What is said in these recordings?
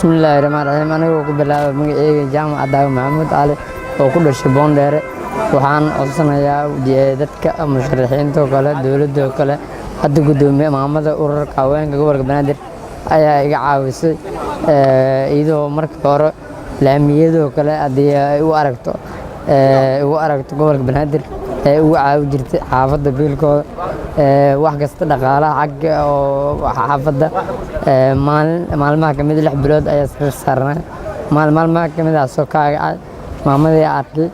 Bismillaahi raxmaani raxiim. Anigoo ku bilaaba magaceyga Jaamac Daawo Maxamuud Cali oo ku dhashay Boondheere, waxaan codsanayaa dadka musharaxiinta oo kale, dowladda oo kale. Hadda gudoomiye maamada ururka haweenka gobolka Banaadir ayaa iga caawisay, iyadoo markii hore laamiyadoo kale haddii ay u aragto, ugu aragto gobolka Banaadir ee ugu caawi jirtay xaafadda biilkooda, wax kasta, dhaqaalaha xagga oo xaafadda. Maalin maalmaha kamid 6 bilood ayaa sariir saarnaa. Maalin maalmaha kamid ah soo kaagacay, maamadii arkay,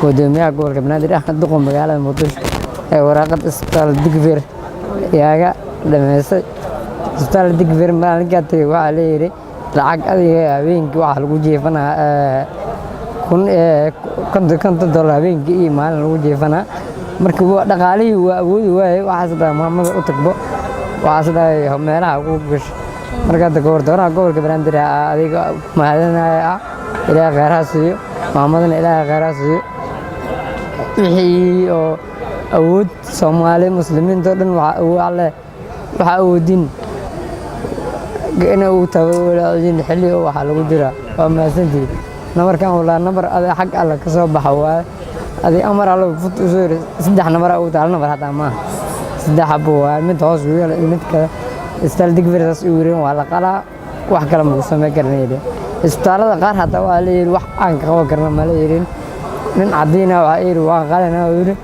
gudoomiyaha gobolka Banaadir ah, duqa magaalada Muqdisho, ee waraaqad isbitaal Digfeer yaaga dhameysay. Isbitaal Digfeer maalinkaa tegey, waxaa leeyihi lacag adiga habeenkii waxaa lagu jiifanaa kun $50 habeenkii iyo maalin lagu jiifanaa. Marka dhaqaalihii waa awoodi waaye. Waxaas dhahay maamada u tagbo, waxaas dhahay meelaha ku gasho. Marka hadda gobordooraha gobolka Banaadir adiga mahadinaya ah, Ilaahay khayr ha siiyo, maamadana Ilaahay khayr ha siiyo. Wixii oo awood Soomaali muslimiinta oo dhan alle waxaa awoodin ina uu tabawadin xilli waxaa lagu jiraa. Waa mahadsantihiin. Nabarkan walaa nabar adi xag alle ka soo baxa waaye. Adi amar alle fut usoo yiri saddex nabar ugu taal, nabar hataa maaha, saddex xabo waaye, mid hoos ugu yaala iyo mid kale. Isbitaal Digfeer saas u yireen, waa la qalaa, wax kale maku samayn karna yidhi. Isbitaalada qaar hataa waa la yidhi wax aan ka qaban karna mala yirin. Nin cadiina waxaa yidhi waan qalina yidhi.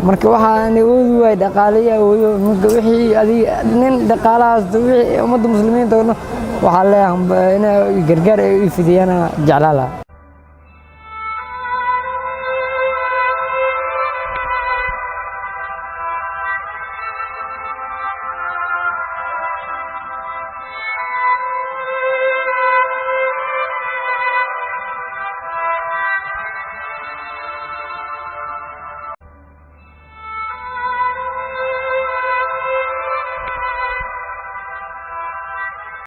Marka waxaan awoodi waay dhaqaaliya awoodo. Marka wixii adiga nin dhaqaalahaas, wixii ummadda muslimiinta oo dhan waxaa leeyahay inay gargaar ay u fidiyaan jeclaa lahaa.